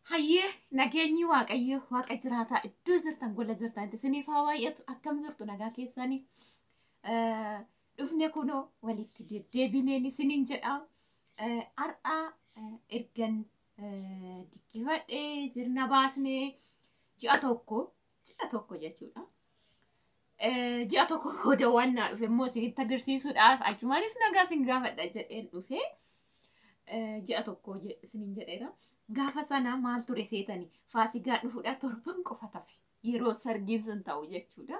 Hayyee, nageenyi Waaqayyo Waaqa jiraataa iddoo jirtan gola jirtanitti isiniif haa baay'atu. Akkam jirtu? Nagaa keessanii? Dhufne kunoo walitti deddeebineen isiniin jedha. Har'a ergan dikkifadhee sirna baasnee ji'a tokko jechuudha. Ji'a tokko booda waan naa dhufe immoo isinitti agarsiisuudhaaf, achumaanis nagaa isin gaafadha jedheen dhufe. Ji'a tokko isiniin jedheera. Gaafa sana maal ture seetanii? Faasigaan dhufuudha torban qofa tafe, yeroo sargiin sun ta'u jechuudha.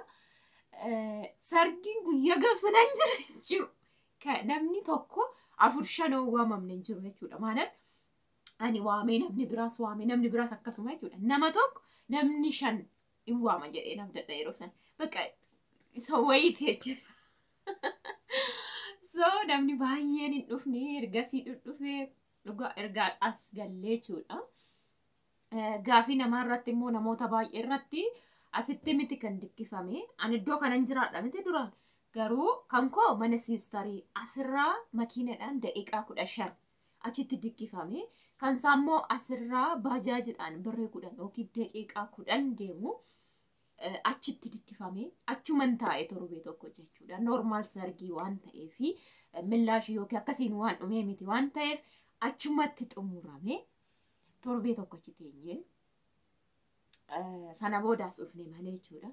Sargiin guyyaa gaafsanaan jira hin jiru. Namni tokko afur shanoo waamamne hin jiru jechuudha. Maanaaf ani waamee, namni biraas waamee, namni biraas akkasuma jechuudha. Nama tokko namni shan hin waama jedhee namdadha yeroo sana. Bakka isa wayiiti jechuudha. So namni baay'een hin dhufne. Ergasii dhufee dhugaa ergaa as gallee jechuudha. Gaafii namaa irratti immoo, namoota baay'ee irratti, asitti miti kan dikkifame. Ani iddoo kanan jiraadha miti duraan. Garuu kan koo mana sister asirraa makiinadhaan daqiiqaa 15 achitti dikkifame. Kan isaa immoo asirraa baajaajiidhaan birrii 10 yookiin daqiiqaa 10 deemu achitti dikkifame. Achuman taa'e torbee tokko jechuudha. Normal sargii waan ta'eefi, millaashii yookiin akkasiin waan dhumee miti waan ta'eef, achumatti xumurame. Torbee tokko achi teenyee sana boodaas dhufne malee jechuudha.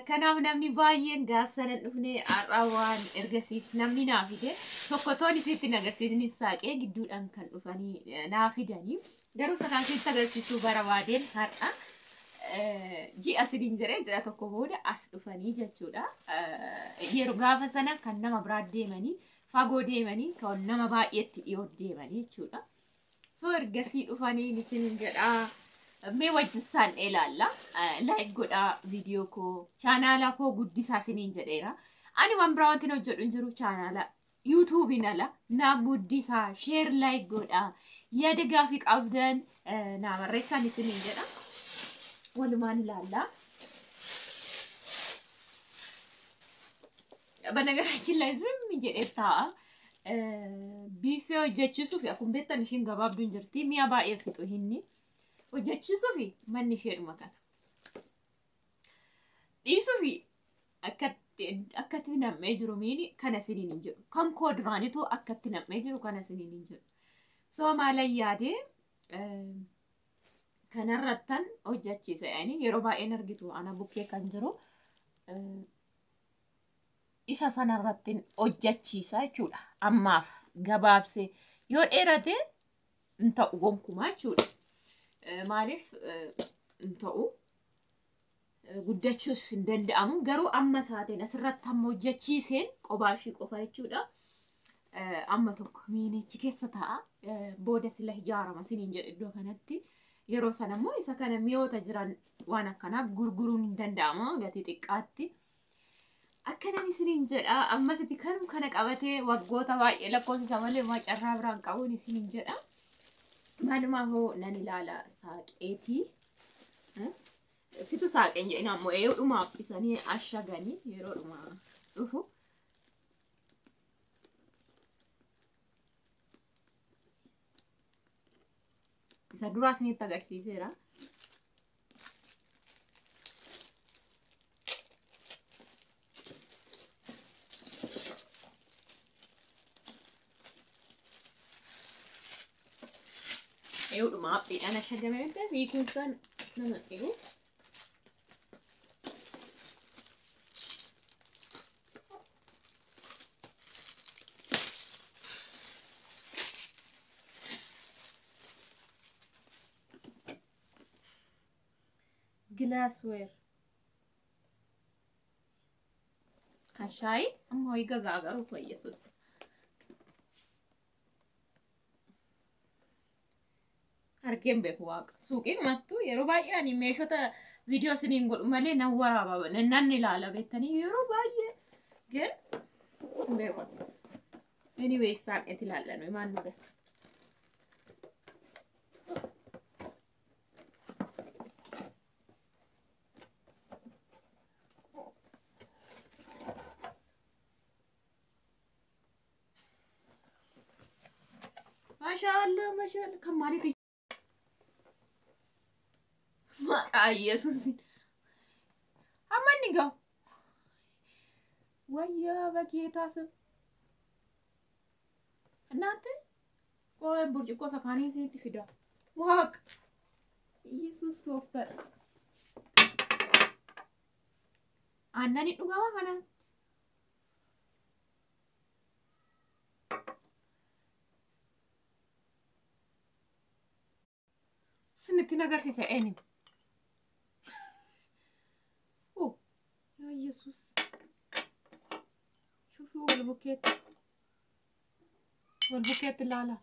Kanaaf namni baay'een gaaf sana dhufne. Har'a waan ergasiis namni naa fide tokko toon isitti agarsiisni saaqee gidduudhaan kan dhufanii naa fidanii, garuu sakaan sitti agarsiisuu barbaadeen har'a ji'a sadiin jedhee ji'a tokko booda as dhufanii jechuudha. Yeroo gaafa sana kan nama biraa deemanii, fagoo deemanii, kan nama baay'eetti dhiyoo deemanii jechuudha. So ergasii dhufanii isin jedhaa. Mee wajjisaan ilaalla. Like godhaa viidiyoo koo, chaanaala koo guddisaa isiniin jedheera. Ani waan biraa wanti hojjedhu hin jiru chaanaala YouTubeiin ala. Naa guddisaa, share, like godhaa. Yaada gaafii qabdan naa barreessaan isiniin jedha. Walumaan ilaalla. በነገራችን ላይ ዝም jedhee taa'a. Biifee hojjechiisuuf akkuma beektan ishiin gabaabduun jirti. Mi'a baay'ee fixu hinni. Hojjechiisuuf manni isheedhuma kana. Dhiisuuf akkatti nam'ee jiru miini kana isiniin hin jedhu. Kan koo duraanitu akkatti nam'ee jiru kana isiniin hin jedhu. So maalan yaadee kanarrattan hojjechiisa. Yeroo baay'een argitu ana bukkee kan jiru. Isa sanarratti hojjechiisa jechuudha. Ammaaf gabaabsee, yoo dheerate hin ta'u gonkumaa jechuudha. Maaliif hin ta'u? Guddachuus hin danda'amu. Garuu amma taateen asirratti amma hojjechiiseen qobaa ishii qofa jechuudha. Amma tokko miinichi keessa taa'a. Booda sila ijaarama siniin jedhe iddoo kanatti. Yeroo sana immoo isa kana mi'oota jiran waan akkanaa gurguruun hin danda'ama gatii xiqqaatti. Akkanan isiniin jedha. Ammasitti kanum kana qabatee waggoota baay'ee lakkoofsa malee maa carraa biraan qabuun isiniin jedha. Maalumaafuu nan ilaala saaqeetii. Situ saaqeen jedhin ammoo eeyyuudhumaaf isanii ashaganii yeroodhuma dhufu. Isa duraa isinitti agarsiiseera. Eeyyuudhuma haphiidhaan ashagamee hiikuun nama dhibu. Glassware kan shaayii amma wayii gagaagaru fayyesus. Argeen beeku waaqa. Suuqiin mattu yeroo baay'ee ani meeshota viidiyoo isiniin godhu malee nan waraaba, nan ilaala beektanii yeroo baay'ee ግን hin beeku. Anyway, isaan itti ilaallanu maal nu gata. Maashaallah, maashaallah, kan maaliiti? Maqaa Yesuusin. Hamma inni gahu. Wayyaa bakeetaa sun. እናንተ ቆይ ብርጭቆ ሰካኒ isinitti fida. Waaqa. Yesuus gooftaadha. Aannan hin dhugamaa kanatti. Isinitti agarsiisa eenyu. Oh, yaa Yesuus. Shufii wal bukkeetti. Wal bukkeetti ilaala.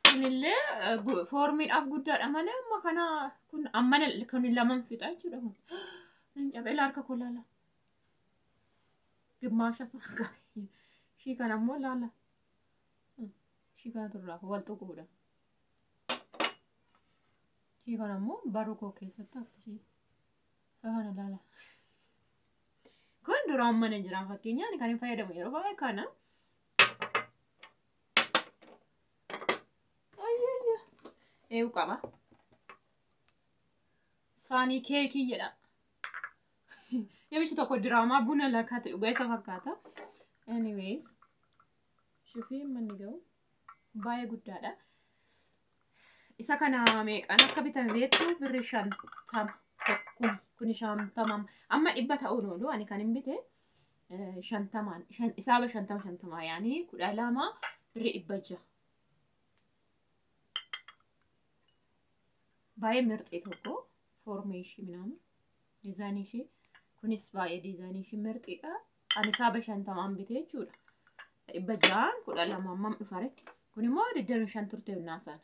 Kunillee foormiidhaaf guddaadha malee amma kana kun amma kun laman fixa jechuudha kun. Nan cabee harka koo laala. Gimmaasha isaa qabee. Ishii kana immoo laala. Ishii kana turraa wal tuquudha. Ishii kana immoo barru koo keessatti hafti ishii. Isa kana laala. Kun duraan mana jira fakkeenyaan kan hin fayyadamu yeroo baay'ee kana. Eewu qaba. Saanii keekii jedha. Namichi tokko diraamaa buna lakkaate dhugaa isa fakkaata. Anyways, shufii manni gahu baay'ee guddaadha. Isa kana meeqaan akka bitame beektu? Birri 50 tokko kuni 50 amma 100 ta'uun oolu. Ani kan hin bite 50n isaaba 50 50 yaanii 12 birri 600. Baay'ee mirxii tokko foormii ishii minaamin diizaayinii ishii kunis baay'ee diizaayinii ishii mirxiidha. Ani isaaba 50n bite jechuudha. 600n 12 hammam dhufare? Kun immoo 25 turte yennaa sana.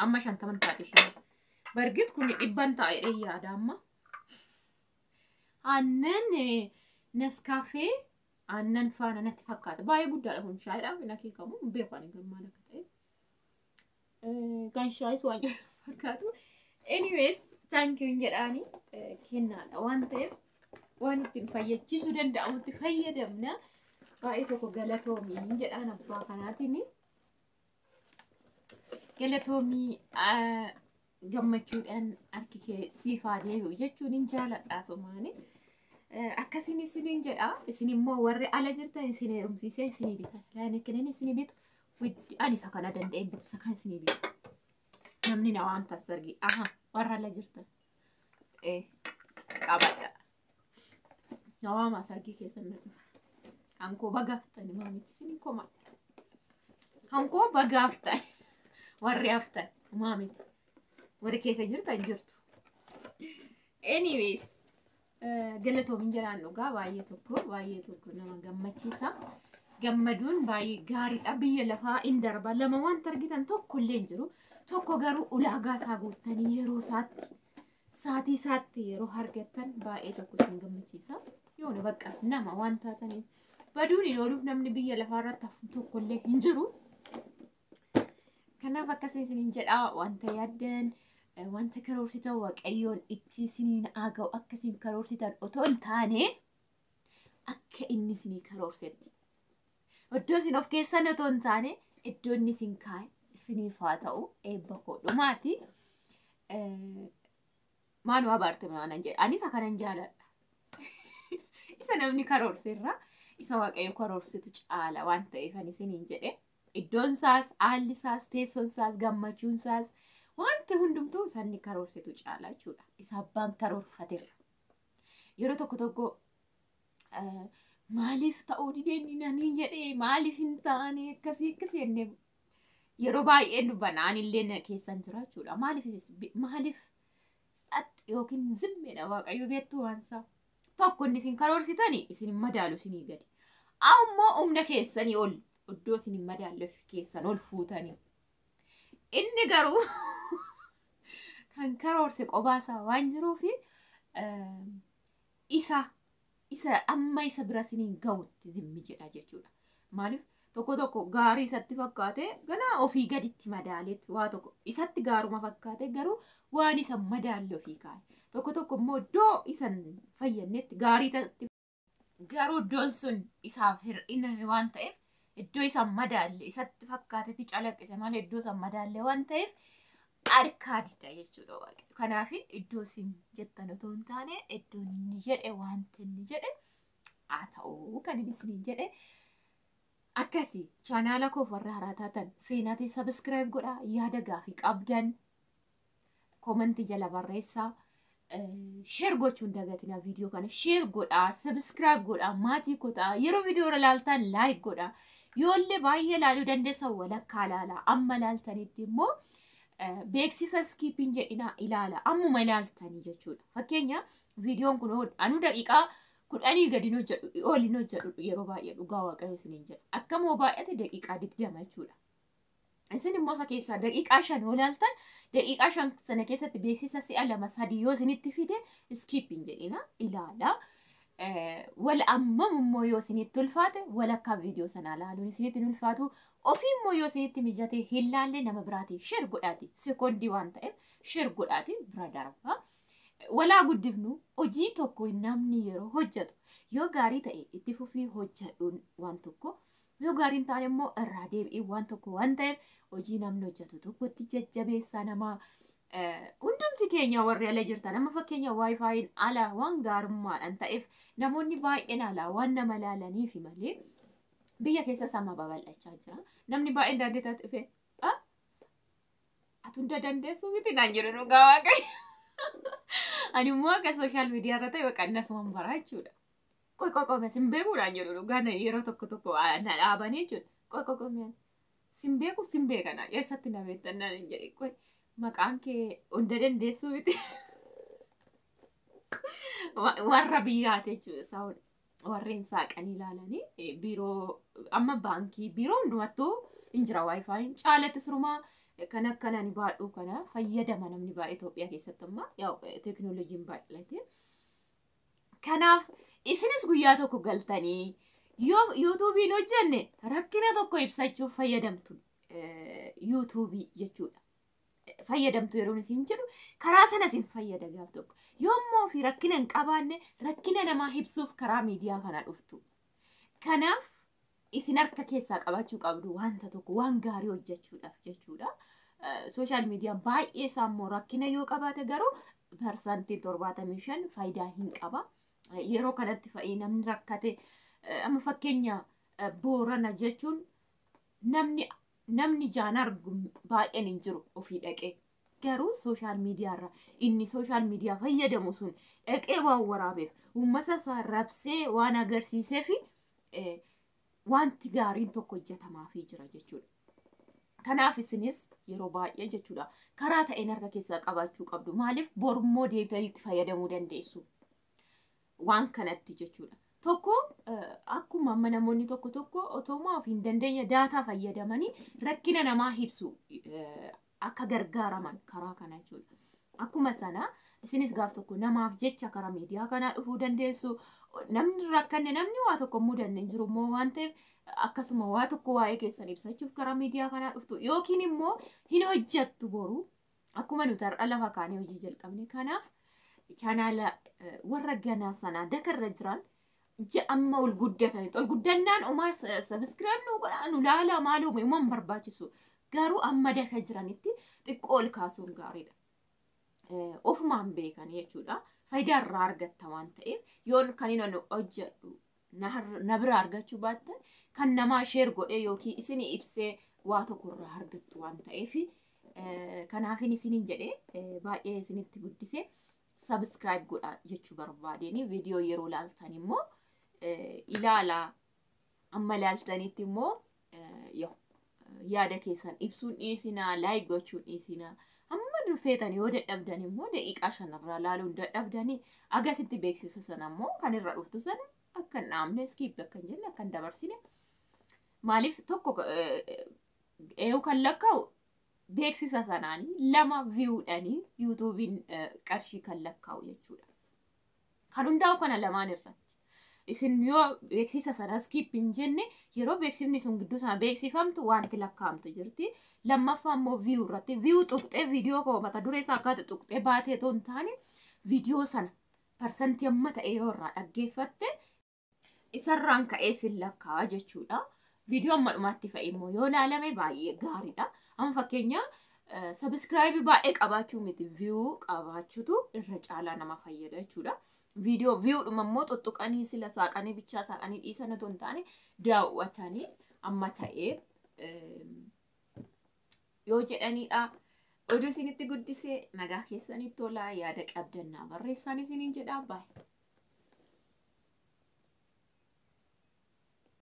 Amma 50n taate isheen. Bargit kun 100n ta'a jedhee yaada amma. Aannan Nescafe aannan faana natti fakkaata. Baay'ee guddaadha kun shaayiidhaaf hin akeekamu. Hin beeku ani garuu maal akka ta'e. Kan shaayis waan jedhu fakkaatu. Anyways, thank you jedhaani kennaadha waan ta'eef waan ittiin fayyachiisuu danda'amutti fayyadamna. Baay'ee tokko galatoomii jedhaan abbaa kanaatiin. Galatoomii gammachuudhaan harki kee siif haa deebi'u jechuun hin jaaladha asumaani. Akkasiin isiniin jedha. Isin immoo warri ala jirtan isin heerumsiisee isinii bita. Laani kennan isinii bitu. Ani isa kana danda'een bitu isa kana isinii bitu. Namni na waan tasargi. Aha, warra ala jirtan. Qabadha. Na waamaa sargii keessan na dhufa. Kan koo bagaaftani maamiti isin koma. Kan koo bagaaftan. Warri haftan maamiti. Warri keessa jirtan jirtu. Anyways, galatoomin jedhaan dhugaa baay'ee tokko baay'ee tokko nama gammachiisa. Gammaduun baay'ee gaariidha. Biyya lafaa hin darba. Lama wanta argitan tokko illee hin jiru. Tokko garuu ulaagaa isaa guuttanii yeroo isaatti saatii isaatti yeroo argattan baay'ee tokko isin gammachiisa. Yoona bakka nama waan taataniif baduun hin ooluuf namni biyya lafaa irratti hafu tokko illee hin jiru. Kanaaf akkasii isiniin jedhaa wanta yaaddan wanta karoorsitan Waaqayyoon itti isiniin haa ga'u. Akka isin karoorsitan otoo hin taane akka inni isinii karoorsetti. Iddoo isin of keessan otoo hin taane iddoo inni isin kaa'e isiniif haa ta'u eebba koo dhumaati. Maaluma abaarte maanan jedhe ani isa kanan jaaladha. Isa namni karoorserra isa Waaqayyo karoorsitu caala waan ta'eef ani isiniin jedhe. Iddoon isaas, haalli isaas, teessoon isaas, gammachuun isaas wanti hundumtuu sanni karoorsitu caala jechuudha. Isa abbaan karoorfaterra. Yeroo tokko tokko maaliif ta'uu dideen nani jedhee maaliif hin taane akkasii akkasii jennee yeroo baay'ee dubbanna anillee na keessan jira jechuudha. Maaliif tsaxxi yookiin zimmeedha Waaqayyo beektuu waan isaa. Tokko inni isin karoorsitanii isin hin madaalu isinii gadi. Ammoo humna keessanii ol iddoo isin hin madaalle keessan ol fuutanii. Inni garuu kan karoorse qobaasaa waan jiruufi isa amma isa bira isiniin gahutti zimmi jedha jechuudha. Maaliif tokko tokko gaarii isatti fakkaate ganaa ofii gaditti madaaleetti waa tokko isatti gaaruma fakkaate garuu waan isa madaalle ofii kaa'e. Tokko tokko immoo iddoo isan fayyadnetti gaarii Garuu iddoon sun isaaf hir'ina waan ta'eef, iddoo isa madaalle isatti fakkaatetti calaqqise malee iddoo isa madaalle waan ta'eef harkaa dida jechuudha Waaqayyo. Kanaaf iddoo isin jettan otoo hin taane iddoo inni jedhe, wanti inni jedhe haa ta'uu kan inni isiniin jedhe. Akkasii chaanaala koof warra haaraa taatan seenaatiin subscribe godhaa, yaada gaafii qabdan koomentii jala barreessaa. Share gochuun dagatina, viidiyoo kana share godhaa, subscribe godhaa, maatii kotaa. Yeroo viidiyoo irra ilaaltan like godhaa. Yoollee baay'ee ilaaluu dandeessan, walakkaa ilaalaa. Amma ilaaltanitti immoo beeksisa skip hin jedhinaa, ilaala. Ammuma ilaaltanii jechuudha. Fakkeenya viidiyoon kun anuu daqiiqaa 10 gadi hojjedhu, oliin hojjedhu yeroo baay'ee, dhugaa Waaqayyo isiniin jedha. Akkamoo baay'ate daqiiqaa 20 jechuudha. Isin immoo isa keessaa daqiiqaa 5 yoo ilaaltan, daqiiqaa 5 sana keessatti beeksisa si'a lama sadii yoo isinitti fide skip hin jedhina, ilaala. Wal ammam immoo yoo isinitti ulfaate walakkaa viidiyoo sanaa ilaaluun isinitti hin ulfaatu. Ofii immoo yoo isinitti mijate hin laalle, nama biraatiin share godhaati. Sekoondii waan ta'eef share godhaati bira darba. Walaa guddifnu. Hojii tokko namni yeroo hojjetu yoo gaarii ta'e itti fufii hojjedhuun waan tokko, yoo gaarii hin taane immoo irraa deebi'ii waan tokko waan ta'eef, hojii namni hojjetu tokkotti jajjabeessaa namaa. Hundumti keenya warri ala jirtan, amma fakkeenya WiFiin ala waan gaarummaadhaan ta'eef namoonni baay'een alaa waan nama laalaniif malee biyya keessa sama babal'achaa jira. Namni baay'een daandii dhufe, "Ati hunda dandeessuu miti?" naan jedhu, dhugaa Waaqayyo. Ani immoo akka social media irra ta'e bakka innasuma baraa jechuudha. "Qoy qoy qoy, sin beekuudhaan?" jedhu. Dhugaa yeroo tokko tokko na dhaabanii jechuudha. "Qoy qoy qoy, sin beeku, sin beekana, eessatti na beektan?" naan hin jedhe. "Qoy, maqaan kee hunda dandeessuu miti?" Warra biyyaati jechuudha isaan warreen saaqanii ilaalanii. Biiroo amma baankii, biiroo hundumattuu hin jira WiFiin caalatti. Sirumaa kan akkana ni baadhuu kana fayyadama namni baay'ee Itoophiyaa keessatti amma teekinooloojiin baay'ate. Kanaaf isinis guyyaa tokko galtanii yoo YouTubeiin hojjenne rakkina tokko ibsachuuf fayyadamtu YouTubeii jechuudha. Fayyadamtu yeroo isin jedhu karaa sana isin fayyada gaaf tokko. Yoommoo fi rakkina hin qabaanne rakkina namaa ibsuuf karaa miidiyaa kana dhuftu. Kanaaf isin harka keessaa qabachuu qabdu wanta tokko waan gaarii hojjechuudhaaf jechuudha. Social mediaan baay'ee isaa immoo rakkina yoo qabaate garuu 75% faayidaa hin qaba. Yeroo kanatti fa'ii namni rakkate, amma fakkeenya Boorana jechuun namni jaan argu baay'een hin jiru ofii dhaqee. Garuu social mediarra inni social media fayyadamu sun dhaqee waan waraabeef, uummata isaa rabsee waan agarsiiseef, wanti gaariin tokko hojjetamaafii jira jechuudha. Kanaaf isinis yeroo baay'ee jechuudha karaa ta'een harka keessaa qabaachuu qabdu. Maaliif? Borummoo deebitanii itti fayyadamuu dandeessu. Waan kanatti jechuudha. Tokko akkuma amma namoonni tokko tokko otoo ofii hin dandeenye data fayyadamanii rakkina namaa ibsu akka gargaaraman karaa kana jechuudha. Akkuma sana isinis gaaf tokko namaaf jecha karaa miidiyaa kanaa dhufuu dandeessu. Namni rakkanne, namni waa tokko mudanne hin jiru immoo waan ta'eef, akkasuma waa tokko waa'ee keessan ibsachuuf karaa miidiyaa kanaa dhuftu yookiin immoo hin hojjettu boru akkuma nuti har'a lafa kaanee hojii jalqabne. Kanaaf chaanaala warra ganaa sanaa dakarra jiran amma ol guddatanitti, ol guddannaan umaa subscribe nu godhaa, nu laala, maaloo uumaan barbaachisu, garuu amma daka jiranitti xiqqoo ol kaasuun gaariidha. Ofumaan beekan jechuudha. Faayidaa irraa argatta waan ta'eef, yoon kan inni hojjedhu na bira argachuu baattan kan namaa share godhee yookiin isinii ibsee waa tokko irraa argattu waan ta'eef, kanaafin isiniin jedhee baay'ee isinitti guddise subscribe godha jechuu barbaadeen. Viidiyoo yeroo ilaaltan immoo ilaalaa, amma ilaaltanitti immoo yaada keessan ibsuun dhiisinaa, like gochuun dhiisinaa. Amma feetan yoo dadhabdan immoo daqiiqaa 5rraa laaluun dadhabdanii agasitti beeksisa sana immoo kan irra dhuftu sana akka hin dhaabne, skip akka hin jenne, akka hin dabarsine. Maaliif? Tokko eeyyuu kan lakkaa'u beeksisa sanaanii, lama viewdhanii YouTubeiin qarshii kan lakkaa'u jechuudha. Kan hundaa'u kana lamaan irratti. Isin yoo beeksisa sana skip hin jenne, yeroo beeksifni sun gidduu sana beeksifamtu wanti lakkaa'amtu jirti. Lammaffaa immoo view irratti, view tuqxee viidiyoo koo mata duree isaa akka tuqxee baatee otoo hin taane, viidiyoo sana parsantii amma ta'e yoo irraa dhaggeeffatte Isarraan ka'ee sin lakkaa'a jechuudha. Viidiyoo amma dhumaatti fa'i immoo yoo ilaalame baay'ee gaariidha. Amma fakkeenya subscribe baay'ee qabaachuu miti, view qabaachuutu irra caalaa nama fayyada jechuudha. Viidiyoo viewdhuma immoo tuttuqanii sila saaqanii bichaa saaqanii dhiisan otoo hin taane daawwatanii amma ta'ee yoo jedhanidha. Oduu isinitti guddisee nagaa keessanitti tolaa, yaada qabdan naa barreessaan isiniin jedha, baay'ee.